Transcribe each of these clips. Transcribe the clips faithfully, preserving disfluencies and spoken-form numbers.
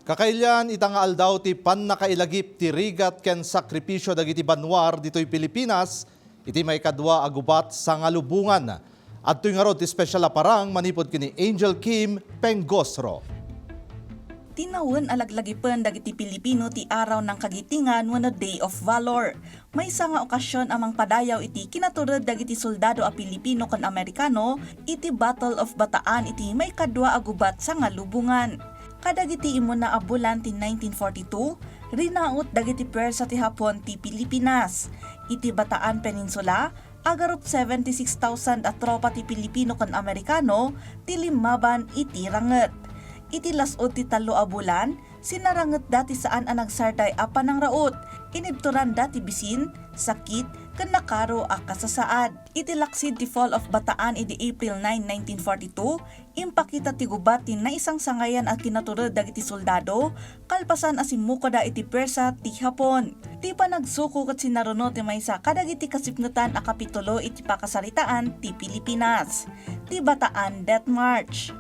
Kakailian, ita nga aldaw ti pannakailagip ti rigat ken sakripisio dagiti banua ditoy Pilipinas iti maikadua a gubat sangalubongan. Adtoy ngarud ti special a parang manipud ken ni Angel Kim Pengosro. Tinawen a laglagipen dagiti Pilipino ti Araw ng Kagitingan wenno Day of Valor. Maysa nga okasyon a mangpadayaw iti kinatured dagiti soldado a Pilipino ken Amerikano iti Battle of Bataan iti maikadua a gubat sangalubongan. Kadagiti immuna a bulan ti nineteen forty-two, rinaut dagiti puwersa ti Hapon ti Pilipinas. Iti Bataan Peninsula, agarup seventy-six thousand a tropa ti Pilipino ken Amerikano ti limmaban iti ranget. Iti las-ud ti tallo a bulan, sinarangetda ti saan a nagsarday a panangraut. Inibturanda ti bisin, sakit, ken nakaro a kasasaad. Iti laksid ti Fall of Bataan idi April nine, nineteen forty-two, impakita ti gubat ti naisangsangayan a kinatured dagiti soldado, kalpasan a simmukoda iti puwersa ti Hapon. Ti panagsuko ket sinaruno ti maysa kadagiti kasipngetan a kapitulo iti pakasaritaan ti Pilipinas. Ti Bataan Death March.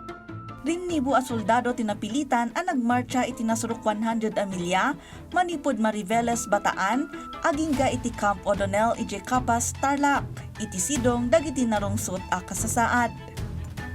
Rinnibo a soldado ti napilitan a nagmartsa iti nasurok one hundred a milya manipud Mariveles, Bataan, agingga iti Camp O'Donnell idiay Capas, Tarlac, iti sidong dagiti narungsot a kasasaad.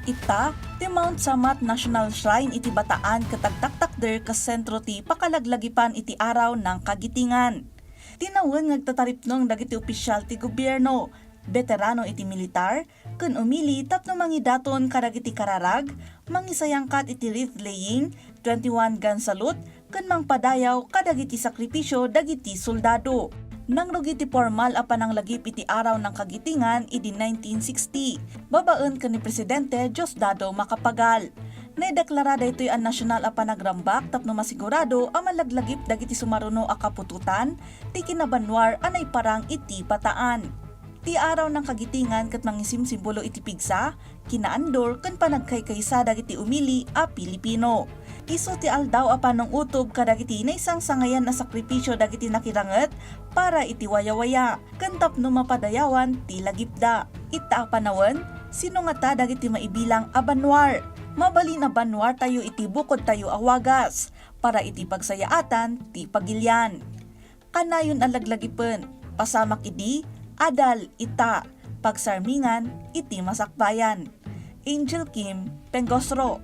Ita, ti Mount Samat National Shrine iti Bataan ket agtaktakder kas sentro ti pakalaglagipan iti Araw ng Kagitingan. Tinawen nga agtataripnong dagiti opisyal ti gobierno, beterano iti militar, ken umili tapno mangidaton kadagiti kararag, mangisayangkat iti wreath laying, twenty-one gun salute, ken mangpadayaw kadagiti sakripisio dagiti soldado. Nangrugi ti pormal a pananglagip iti Araw ng Kagitingan idi nineteen sixty, babaen ken ni Presidente Diosdado Macapagal. Naideklara daytoy a nasyonal a panagrambak tapno masigurado a malaglagip dagiti sumaruno a kaputotan ti kinabanwar a naiparang iti Bataan. Ti Araw ng Kagitingan ket mangisimsimbolo iti pigsa, kinaandur, ken panagkaykaysa dagiti umili a Pilipino. Isu ti aldaw a panangutob kadagiti naisangsangayan a sakripisio dagiti nakiranget para iti wayawaya, ken tapno mapadayawan ti lagipda. Ita a panawen, sino ngata dagiti maibilang a banwar? Mabalin a banwartayo iti bukodtayo a wagas, para iti pagsayaatan ti pagilian. Kanayon a laglagipen, pasamak idi, adal, ita, pagsarmingan, iti masakbayan. Angel Kim Pengosro.